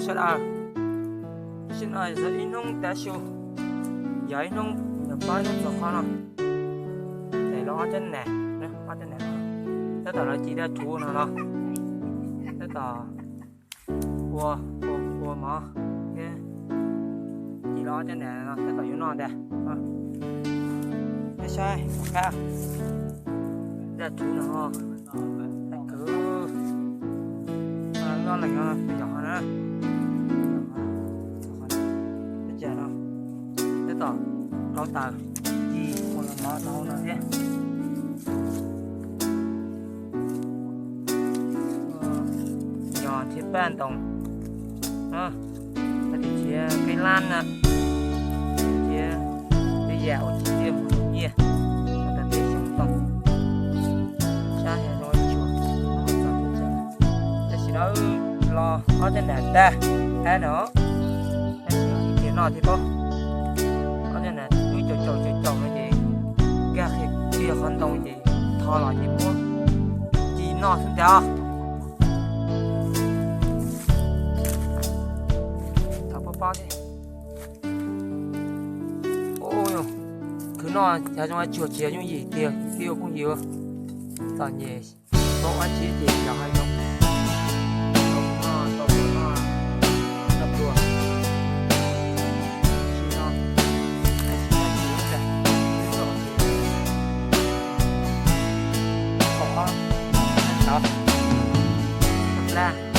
Sawv daws, tam sim no yog ib hnub tav su, yog ib hnub yog pab hnub txog qhov no, ces los ob cov nas, ob cov nas tab tom los ci daj rhuv no los tab tom ua, ua, ua mov thiab, ci los ob cov nas no tab tom yuav noj ntag. Peb saib qab daj rhuv no, daj rhuv, noj leej no yog na, cas no tab tom rauv taws ci ua los mov rau hauv no thiab. Yog nrhiav paj ntoos, nrhiav qeb lab na, nrhiav tej yam uas tsis tiaj mus nyiaj, tas peb xyoo tau sab zoo tsuag. Tam sim no los ob cov nas tag, ab no, tab sis tias noj thiab pob. Ob cov nas twb caum caum caum caum no ces nkag qhia qhov ntoo ces tho los ces muab ci noj xwb ntag. Thov pob pob thiab. Khwv noj cas zoo tsuag tsis yooj yim tiag, phooj ywg, txom nyem, tau ua tsi ces yog hais zoo. Tau noj, tau noj, noj pluas, tsis noj, tsis noj tsis ua cas, tsis noj tsis ua cas, tau, tau, tau.